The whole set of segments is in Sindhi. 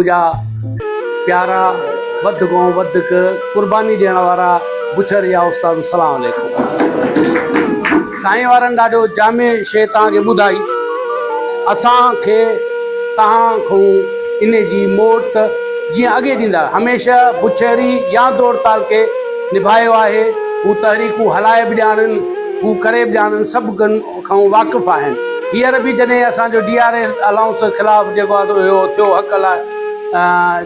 منهنجا پيارا وڌ کان وڌڪ قرباني ڏيڻ وارا بڇڙ يا استاد السلام عليڪم سائين وارن ڏاڍو جامع شي توهان کي ٻڌائي اسان کي توهان کان ان جي موٽ جيئن اڳي ڏيندا هميشه بڇڙي يا دور تعلقي نڀايو آهي هو تحريڪون هلائي به ڄاڻن هو ڪري به ڄاڻن سڀ کان واقف آهن. هينئر به جڏهن اسان جو ڊي آر ايس الائونس خلاف جيڪو آهي سو اهو ٿيو حق لاء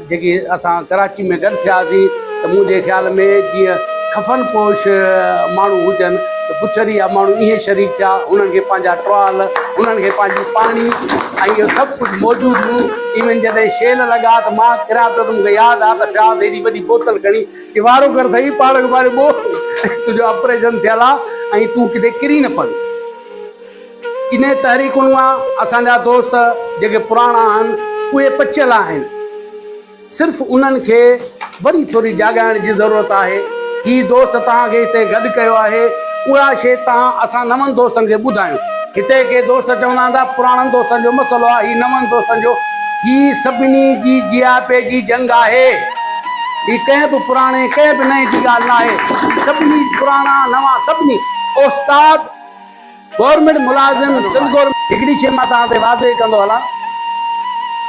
جيڪي اسان ڪراچي ۾ گڏ ٿياسين ته منهنجي خيال ۾ جيئن کفن پوش ماڻهو هجن ته بڇڙي جا ماڻهو ائين شريڪ ٿيا انهن کي پنهنجا ٽوال انهن کي پنهنجي پاڻي ۽ اهو سڀ ڪجهه موجود هيون ايون جڏهن شيل لڳا ته مان ڪريان پيو ته مون کي ياد آ ته فياض هيڏي وڏي بوتل کڻي چي وارو ڪر سهي پاڻ کي پاڻ ٻو تنهنجو آپريشن ٿيل آ ۽ تون ڪٿي ڪري نه پوين. انهي تحريڪن مان اسان جا دوست جيڪي پراڻا آهن اهي پچيل آهن صرف انهن کي وري ٿوري جاڳائڻ جي ضرورت آهي. هي دوست توهان کي هتي گڏ ڪيو آهي اها شي توهان اسان نون دوستن کي ٻڌايون. هتي ڪي دوست چوندا آهن ته پراڻن دوستن جو مسئلو آهي هي نون دوستن جو هي سڀني جي جياپي جي جنگ آهي. هي ڪنهن به پراڻي ڪنهن به نئين جي ڳالهه ناهي. سڀني پراڻا نوان سڀني استاد گورنمينٽ ملازم سنڌ گورنمينٽ. هڪڙي شيء مان توهان تي واضح ڪندو هلان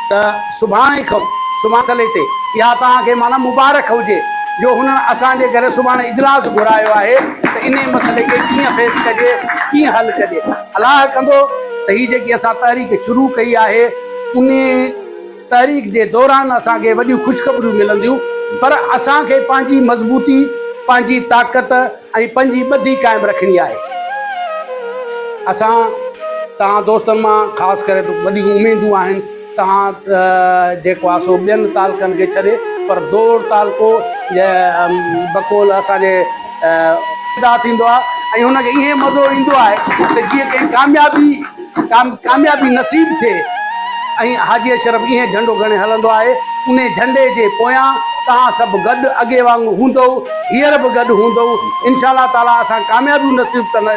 ته سڀاڻي کان مسئلي تي اها توهان کي معنيٰ مبارڪ هجي جو هنن اسان جي ڪري سڀاڻي اجلاس گهرايو آهي ته انهي مسئلي کي ڪيئن فيس ڪجي ڪيئن حل ڪجي الله ڪندو ته هي جيڪي اسان تحريڪ شروع ڪئي آهي انهي تحريڪ جي دوران اسان کي وڏيون خوشخبريون ملنديون پر اسان کي پنهنجي مضبوطي، پنهنجي طاقت ۽ پنهنجي ٻڌي قائم رکڻي آهي. اسان توهان دوستن مان خاص ڪري ته وڏيون اميدون آهن توهان جيڪو آهي سو ٻين تعلقن کي ڇڏي پر دوڙ تعلقو بقول اسان جي پيدا ٿيندو آهي ۽ هن کي ائين مزو ايندو آهي ته جيئن ڪنهن ڪاميابي ڪاميابي نصيب ٿئي ۽ حاجي اشرف ائين جهنڊو کڻي هلندو آهي انهي جهنڊي جي پويان توهان سڀ گڏ اڳي وانگر هوندؤ هينئر به گڏ هوندؤ انشاء الله تعالي اسان ڪاميابيون نصيب ڪندا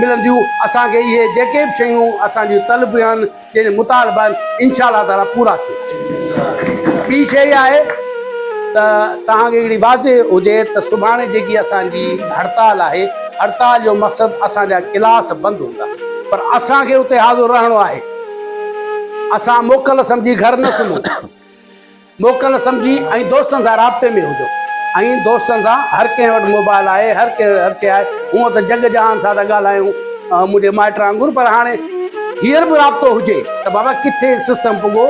ملنديون اسان کي اهي جيڪي به شيون اسان جون طلبيون آهن جنهن جا مطالبا آهن انشاء الله تعالي پورا ٿيندا. ٻي شيء اها آهي ته توهان کي هڪڙي واضح هجي ته سڀاڻي جيڪي اسان جي هڙتال آهي هڙتال جو مقصد اسان جا ڪلاس بند هوندا پر اسان کي اتي حاضر رهڻو آهي اسان موڪل سمجهي گهر نه سمهون. موڪل سمجهي ۽ دوستن سان رابطي ۾ هجو ۽ دوستن سان هر ڪنهن وٽ موبائل آهي هر ڪنهن هر ڪنهن آهي هونء ته جڳ جهان سان ٿا ڳالهايون منهنجي مائٽ وانگر پر هاڻي هينئر به رابطو هجي ته بابا ڪٿي سسٽم پڳو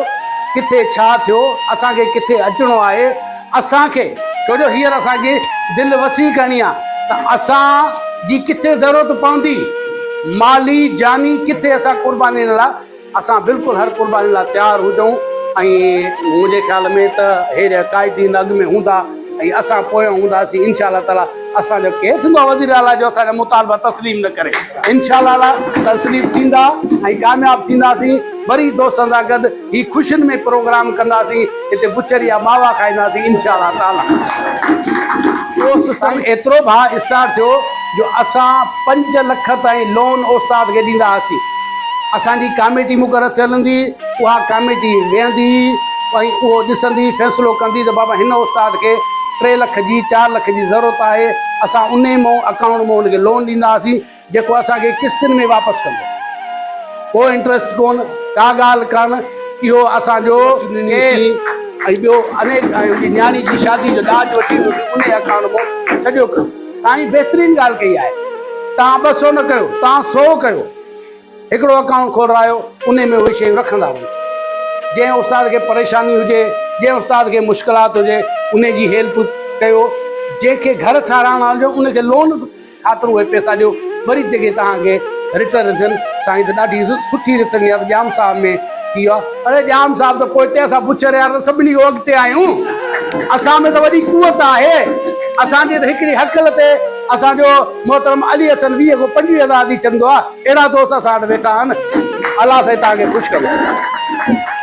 ڪٿي ڇا ٿيو اسان کي ڪٿي اچڻو آهي اسان کي ڇو جو هينئر اسان کي دل وسيع ڪرڻي آهي ته اسان جي ڪٿي ضرورت پوندي مالي جاني ڪٿي اسان قرباني لاء اسان بلڪل هر قرباني لاء تيار هجون ۽ منهنجي خيال ۾ ته هيڏا قائدين اڳ ۾ هوندا ۽ اسان پويان هونداسين انشاء الله تعالي اسان جو ڪير ٿيندو آهي وزير اعليٰ جو اسان جا مطالبا تسليم نه ڪري انشاء الله تعالي تسليم ٿيندا ۽ ڪامياب ٿينداسين وري دوستن سان گڏ هي خوشين ۾ پروگرام ڪنداسين هتي بڇڙي يا ماوا کائينداسين انشاء الله تعالي. اهو سسٽم ايترو به هاء اسٽار ٿيو جو اسان پنج لک تائين لون استاد کي ڏيندا هئاسين. اسان جي ڪاميٽي مقرر ٿيل هوندي هئي، اها ڪاميٽي ويهندي هئي ۽ اهو ڏسندي فيصلو ڪندي ته بابا هن استاد کي ٽي لک جي چار لک جي ضرورت آهي، اسان انهي مون اڪائونٽ مون ان کي لون ڏيندا هئاسين. جيڪو اسان کي قسطن ۾ واپس ڪندو. ڪو انٽرسٽ ڪون، ڪا ڳالهه ڪانه، اهو اسان جو ڪيس ۽ ٻيو انيڪ ۽ ان جي نياڻي جي شادي جو ڏاج وٺي ايندوسين انهي اڪائونٽ مون سڄو قرض. سائين بهترين ڳالهه ڪئي آهي. توهان 200 نه ڪيو، توهان سو ڪيو. هڪڙو اڪائونٽ کولرايو انهي ۾ اهي شيون رکندا وڃو. جنهن استاد کي پريشاني هجي، جنهن استاد کي مشڪلات هجي انهي جي هيلپ ڪيو. جنهن کي گهر ٺهرائڻو هجي ان کي لون خاطر اهي پئسا ڏيو وري جيڪي توهان کي ريٽرن ٿين. سائين ته ڏاڍي سٺي رٿ ڏني آهي ته ڄام صاحب ۾ ٿي ويو آهي. اڙي ڄام صاحب ته پوئتي اسان بڇڙ يار ته سڀني کان اڳتي آهيون. اسان ۾ ته وڏي قوت آهي. اسان جي ته هڪڙي هڪل تي اسان جو محترم علي حسن 20 کان 25 هزار ڏئي ڇڏندو آهي. اهڙا دوست اسان وٽ ويٺا آهن. الله سائين توهان کي خوش ڪندو.